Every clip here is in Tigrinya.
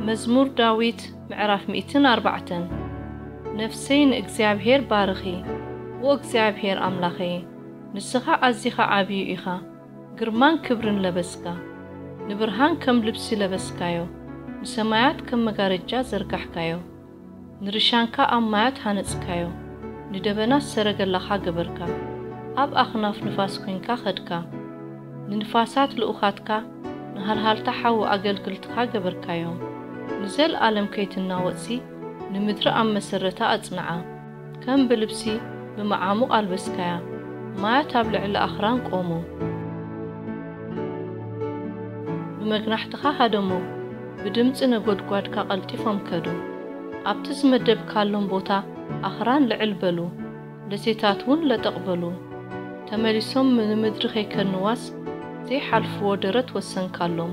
መዝሙር ዳዊት ምዕራፍ ሚእትን ኣርባዕተን። ነፍሰይ ንእግዚኣብሔር ባርኺ፣ ዎ እግዚኣብሔር ኣምላኸይ፣ ንስኻ ኣዚኻ ዓብዩ ኢኻ። ግርማን ክብርን ለበስካ፣ ንብርሃን ከም ልብሲ ለበስካዮ፣ ንሰማያት ከም መጋረጃ ዘርጋሕካዮ። ንርሻንካ ኣብ ማያት ሃነጽካዮ፣ ንደበናት ሰረገላኻ ገበርካ። ኣብ ኣኽናፍ ንፋስ ኮይንካ ኸድካ። ንንፋሳት ልኡኻትካ፣ ንሃልሃልታ ሓዊ ኣገልግልትኻ ገበርካዮም። ንዘለኣለም ከይትናወጽሲ፣ ንምድሪ ኣብ መሰረታ ኣጽንዓ። ከም ብልብሲ ብመዓሙቕ ኣልበስካያ፣ ማያት ኣብ ልዕሊ ኣኽራን ቆሙ። ብመግናሕትኻ ሃደሞ፣ ብድምጺ ነጎድጓድካ ቀልጢፎም ከዱ። ኣብቲ ዝመደብካሎም ቦታ ኣኽራን ልዕል በሉ፣ ደሴታት እውን ለጠቕ በሉ። ተመሊሶም ንምድሪ ከይከንዋስ ዘይሓልፍዎ ደረት ወሰንካሎም።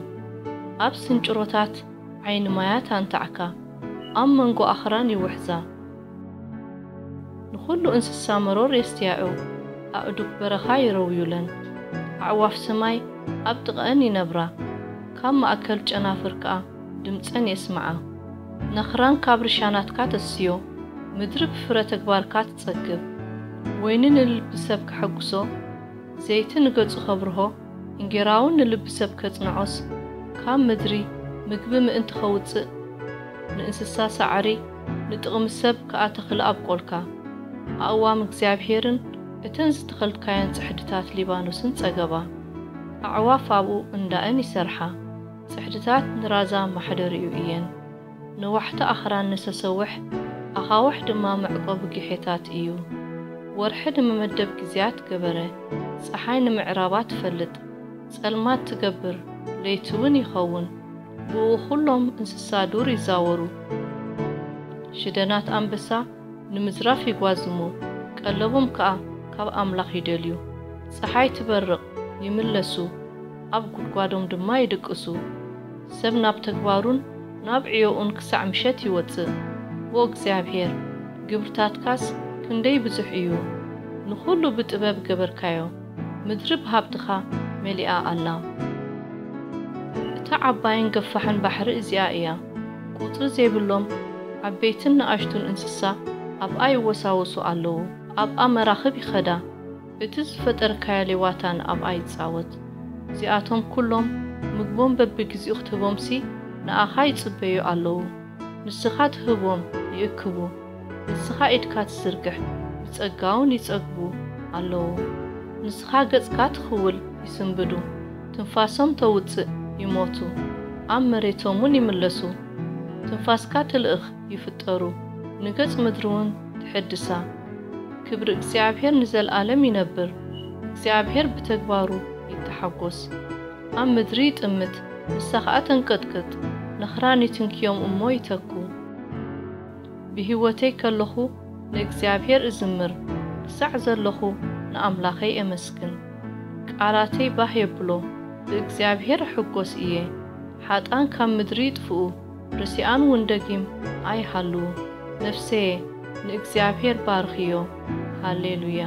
ኣብ ስንጭሮታት ዓይኒ ማያት ኣንታዕካ፣ ኣብ መንጎ ኣኽራን ይውሕዛ። ንኹሉ እንስሳ መሮር የስትያኡ፣ ኣእዱግ በረኻ ይረውዩለን። ኣዕዋፍ ሰማይ ኣብ ጥቓኣን ይነብራ፣ ካብ ማእከል ጨናፍር ከኣ ድምጸን የስምዓ። ነኽራን ካብ ርሻናትካ ተስዮ፣ ምድሪ ብፍረ ተግባርካ ትጸግብ። ወይኒ ንልቢ ሰብ ከሐጉሶ፣ ዘይቲ ንገጹ ከብርሆ፣ እንጌራውን ንልቢ ሰብ ከጽንዖስ፣ ካብ ምድሪ ምግቢ ምእንቲ ኸውጽእ፣ ንእንስሳ ሳዕሪ፣ ንጥቕሚ ሰብ ከኣ ተኽሊ ኣብቆልካ። ኣእዋም እግዚኣብሄርን እተን ዝተኸልካየን ጽሕድታት ሊባኖስን ጸገባ። ኣዕዋፍ ኣብኡ እንዳእን ይሰርሓ፣ ጽሕድታት ንራዛ ማሕደሪኡ እየን። ንዋሕቲ ኣኽራን ንሰሰውሕ፣ ኣኻውሕ ድማ መዕቆቢ ግሒታት እዩ። ወርሒ ንመመደብ ግዜያት ገበረ፣ ጸሓይ ንምዕራባ ትፈልጥ። ጸልማት ትገብር፣ ለይቲ እውን ይኸውን። ብእኡ ኹሎም እንስሳ ዱር ይዛወሩ። ሽደናት ኣንበሳ ንምዝራፍ ይጓዝሙ፣ ቀለቦም ከኣ ካብ ኣምላኽ ይደልዩ። ጸሓይ ትበርቕ፣ ይምለሱ፣ ኣብ ጉድጓዶም ድማ ይድቅሱ። ሰብ ናብ ተግባሩን ናብ ዕዮኡን ክሳዕ ምሸት ይወጽእ። ዎ እግዚኣብሔር፣ ግብርታትካስ ክንደይ ብዙሕ እዩ! ንኹሉ ብጥበብ ገበርካዮ፣ ምድሪ ብሃብትኻ መሊኣ ኣላ። እታ ዓባይን ገፋሕን ባሕሪ እዚኣ እያ። ቁጽሪ ዘይብሎም ዓበይትን ንኣሽቱን እንስሳ ኣብኣ ይወሳወሱ ኣለዉ፣ ኣብኣ መራኽብ ይኸዳ። እቲ ዝፈጠርካያ ሌዋታን ኣብኣ ይጻወት። እዚኣቶም ኩሎም ምግቦም በብግዜኡ ክትህቦምሲ ንኣኻ ይጽበዩ ኣለዉ። ንስኻ ትህቦም ይእክቡ፣ ንስኻ ኢድካ ትዝርግሕ ብጸጋውን ይጸግቡ ኣለዉ። ንስኻ ገጽካ ትኽውል ይስንብዱ፣ ትንፋሶም ተውጽእ ይሞቱ፣ ኣብ መሬቶም እውን ይምለሱ። ትንፋስካ ትልእኽ ይፍጠሩ፣ ንገጽ ምድሪ እውን ትሕድሳ። ክብሪ እግዚኣብሔር ንዘለኣለም ይነብር። እግዚኣብሔር ብተግባሩ ይተሓጎስ። ኣብ ምድሪ ይጥምት፣ ንሳ ኸኣ ተንቀጥቅጥ። ነኽራን ይትንክዮም እሞ ይተኩ። ብህይወተይ ከለኹ ንእግዚኣብሔር እዝምር፣ ክሳዕ ዘለኹ ንኣምላኸይ እመስግን። ቃላተይ ባህ የብሎ፣ ብእግዚኣብሔር እሕጎስ እየ። ሓጥኣን ካብ ምድሪ ይጥፍኡ፣ ርሲኣን እውን ደጊም ኣይሃልዉ። ነፍሰየ ንእግዚኣብሔር ባርኽዮ። ሃሌሉያ።